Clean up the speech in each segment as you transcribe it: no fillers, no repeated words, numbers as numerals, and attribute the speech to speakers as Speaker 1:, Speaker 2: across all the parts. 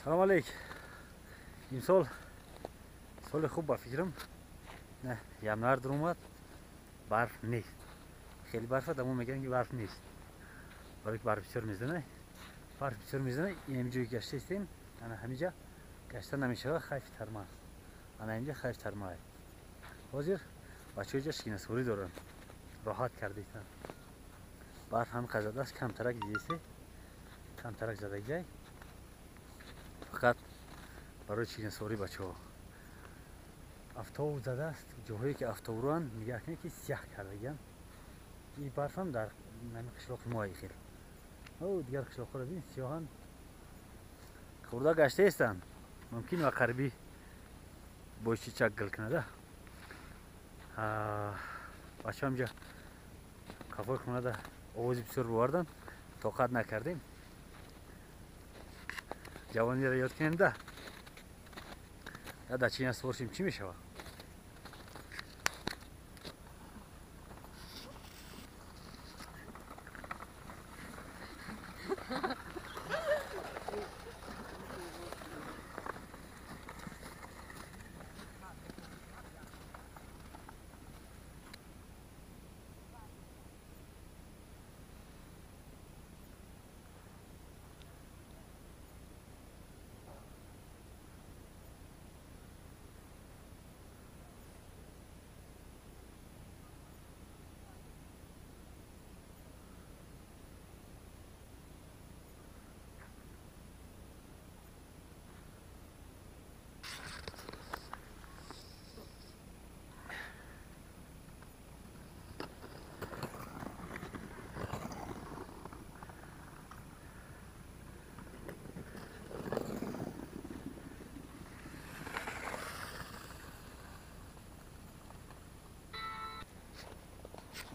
Speaker 1: Салом алейк. Имсол соли хуб ба фикрам. Не, январ даромад, барф нест. Хеле барф аст, аммо мегӯянд ки барф нест. Барои ки барф бисёр мезанад. Барф бисёр мезанад, ин ҷое гашта истем, ана ҳаминҷа гашта намешавад, хайфи тарма аст. Ана инҷа хайфи тарма аст. Ҳозир бачаҳо инҷа шинасворӣ доранд. Роҳат карда истанд. Барф ҳам задааст, камтарак дидесе, камтарак задагиай. Фақат барои чинасворӣ бачаҳо. Автобус задааст, ҷоҳое ки автобуранд, нигаҳ кунед ки сиёҳ кардагианд. Ин барфам дар ҳамин қишлоқи мо хел. О, дигар қишлоқҳоро бин, сиёҳанд. Хурда гашта истанд. Мумкин ва қарибӣ бойчичак гил кунада. Бачаҳо инҷа қафои хонада овози бисёр боварданд, тоқат накардем. Ҷавониро ёд кунем да. Я дар чинасвор шим чӣ мешавад?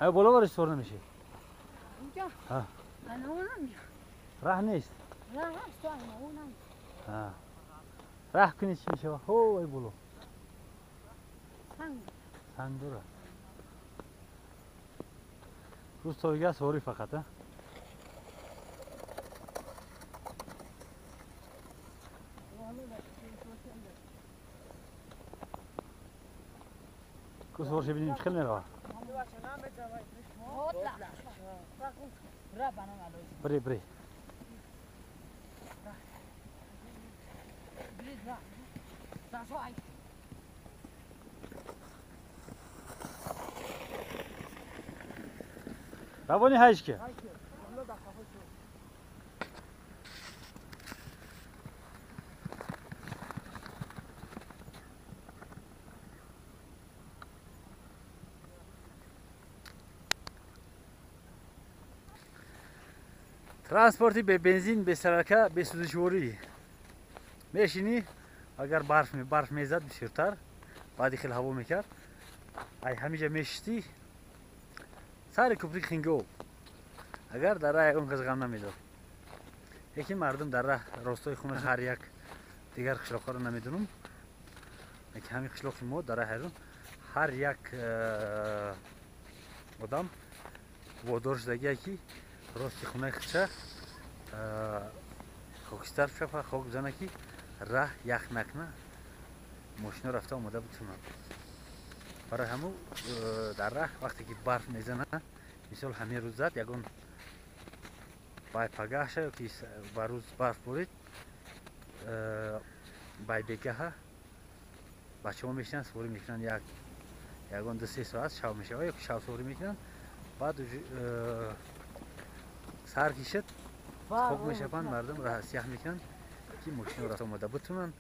Speaker 1: آیا بالا بارش سوار نمیشه؟
Speaker 2: اینجا؟
Speaker 1: ها.
Speaker 2: انا اونم.
Speaker 1: راه نیست.
Speaker 2: راه هست انا اونم.
Speaker 1: ها. راه کنی چی میشه؟ هو ای بالا.
Speaker 2: سنگ.
Speaker 1: سنگ داره. روز تا سواری فقط ها. کو سوار شه ببینیم چه خیلی میره. بری بری. روانی هش که. Транспорти бе бензин, бе сарака, бе сӯзишворӣ. Мешинӣ, агар барф мезад бисёртар, баъди хел ҳаво мекард, ай ҳамиҷа мешиштӣ, сари кӯприк хингоб. Агар дар раҳ ягон кас ғам намедод. Лекин мардум дар раҳ ростои хона ҳар як дигар қишлоқҳоро намедонам. Лекин ҳамин қишлоқи мо дар раҳ ҳар як одам водор шудагие ки рости хонаи худша хокистар шафа, хок бизана ки раҳ ях накна, мошино рафта омода битунанд. Барои ҳамун дар раҳ вақте ки барф мезана, мисол ҳамин рӯз зад, ягон бай пагаҳша ё ки ба рӯз барф борид, бай бегаҳа бачаҳо мешинанд, суворӣ мекунанд ягон 2-3 соат шав мешавад ё ки шав суворӣ мекунанд, баъд сар кишид, хок мешаванд, мардум сиёҳ мекунанд ки мошино рафта омода битунанд,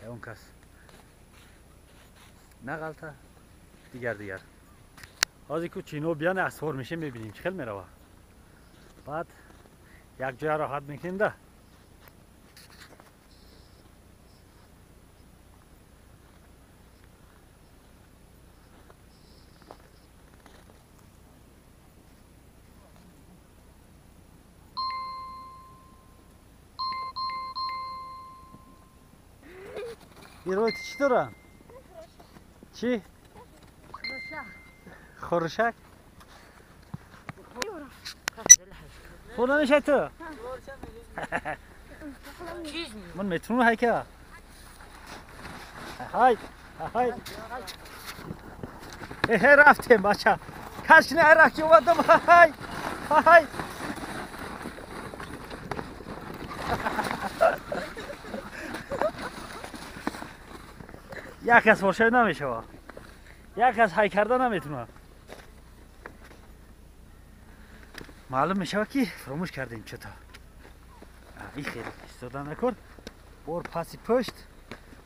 Speaker 1: ягон кас нағалта, дигар дигар. Ҳозир ку чино биян асвор мешем, мебинем чӣ хел мерава. Баъд як ҷоя роҳат мекунем да. Герой чӣ дорам? Чӣ? Хорушак? Хӯрда мешавад ту? Ман метавонам ҳайка. Ҳай, ҳай. Э рафтем бача. Кашне рафти омадам. Ҳай. Ҳай. Як кас бошад намешавад. Як кас ҳай карда наметавонад. Маълум мешавад ки фаромӯш кардем чото. Ин хеле истода накор. Бор паси пушт,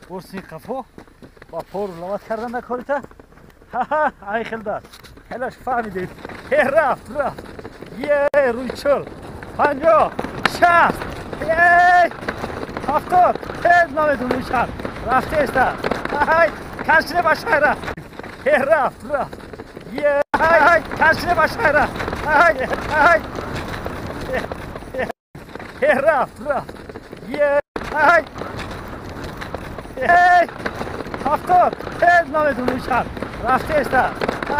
Speaker 1: бор сини қафо ва пору лават кардан накорита. Ха-ха, ай хел даст. Хелаш фаҳмидем. Э рафт, рафт. Е рӯи 40, 50, 60, е 70. Э намедонам шар. Рафтеста. Ҳай, кашида ба шаҳр рафт. Э рафт, рафт. Е ҳай, кашида ба шаҳр рафт. Ҳай, ҳай. Э рафт, рафт. Е ҳай. Э 70. Э намедонам шар. Рафтеста.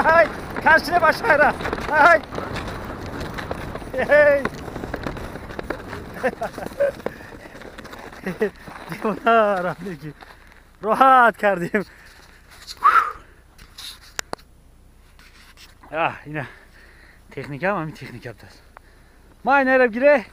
Speaker 1: Ҳай, кашида ба шаҳр рафт. Ҳай. Эй. Девона рафтем. Роҳат кардем. Ина техникам ҳамин техника будаст. Ма инайра бигире.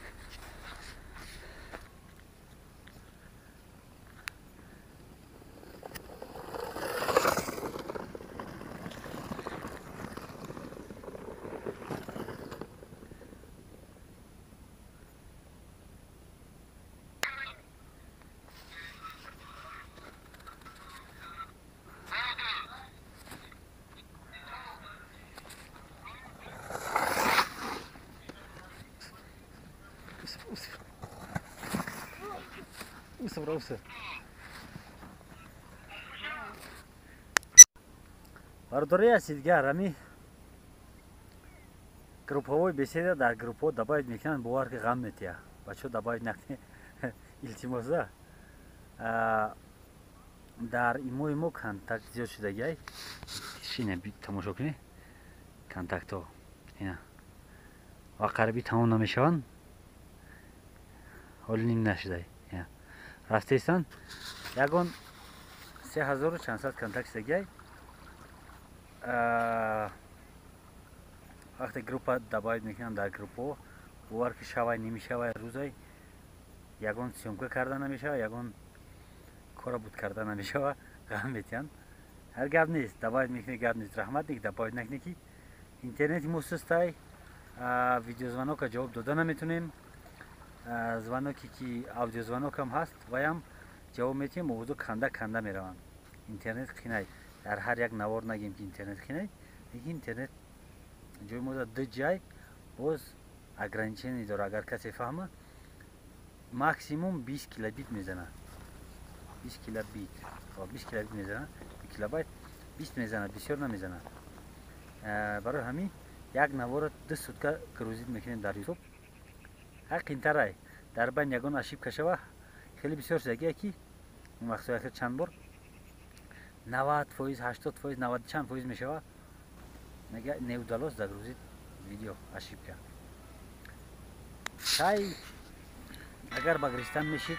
Speaker 1: Бародари азиз, дигар ҳами группаҳои беседа дар группаҳо добавить мекунанд, бовар ки ғам метиҳад. Бачаҳо добавить накунед, илтимоса. Дар имои мо контакт зиёд шудагиай. Шина тамошо кунед контактҳо. Ина ва қариби тамом намешаванд. Ҳоли ним нашудай. Рафтаистанд. Ягон 3400 контакт шудагиай. Вақте группа добавить мекунам дар группаҳо, бовар ки шавай немешавай рӯзай ягон съёмка карда намешава, ягон кора буд карда намешава, ғам метиҳанд. Ҳар гап нест, добавить мекунӣ гап нест, раҳмат ник добавить накунӣ ки интернети мо сустай, видеозвонока ҷавоб дода наметунем. Звоноке ки аудиозвонокам ҳаст, ваям ҷавоб метиҳем, овозо канда канда мераванд. Интернет қинай. Дар ҳар як навор нагем ки интернет қинай, лекин интернет ҷои мо ду ҷай боз ограничение дора. Агар касе фаҳма, максимум 20 килобит мезанад. 20 килобит. 20 килобит мезанад, килобайт 20 мезанад, бисёр намезанад. Барои ҳамин як навора 2 сутка грузит мекунем дар YouTube. Ҳар қинтарай. Дар байн ягон ошибка шава, хеле бисёр шудагие ки вақтҳои ахир чанд бор 90%, 80%, 90 чанд фоиз мешава. Мега не удалось загрузить видео, ошибка. Шай агар ба гиристан мешид,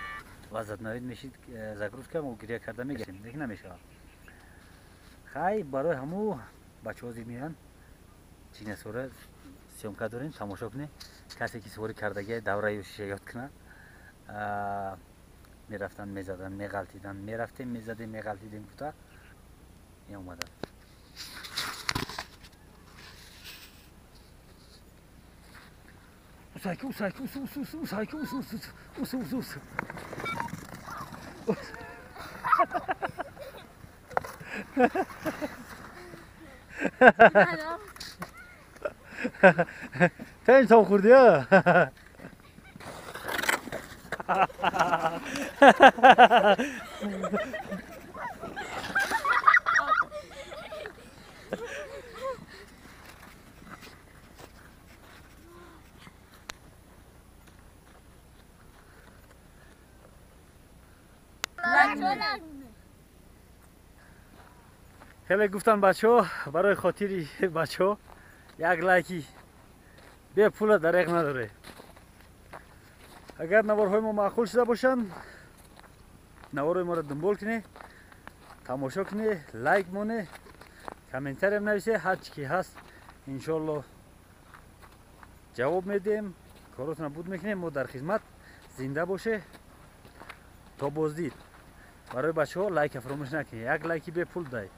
Speaker 1: возобновить мешид загрузка, мо гиря карда мегирем, лекин намешавад. Хай барои ҳаму бачаҳо зид меоянд, чинасора съёмка дорем, тамошо кунед. Касе ки суворӣ кардагия давраи шиша ёд кунад. Мерафтанд, мезаданд, меғалтиданд, мерафтем, мезадем, меғалтидем, кута меомаданд. Усайки, усайки, усу, усу, усу, усайки, усу, усу, усу, усу, усу. Тен тоб хӯрдӣ? Хеле гуфтан бачаҳо, барои хотири бачаҳо як лайки бепула дареғ надоре. Агар наворҳои мо маъқул шуда бошанд, наворҳои моро дунбол кунед, тамошо кунед, лайк монед, комментариям нависе. Ҳар чӣ ки ҳаст, иншоалло, ҷавоб медиҳем, коротона буд мекунем. Мо дар хизмат. Зинда боше, то боздид. Барои бачаҳо лайка фаромӯш накунед, як лайки бепул дай.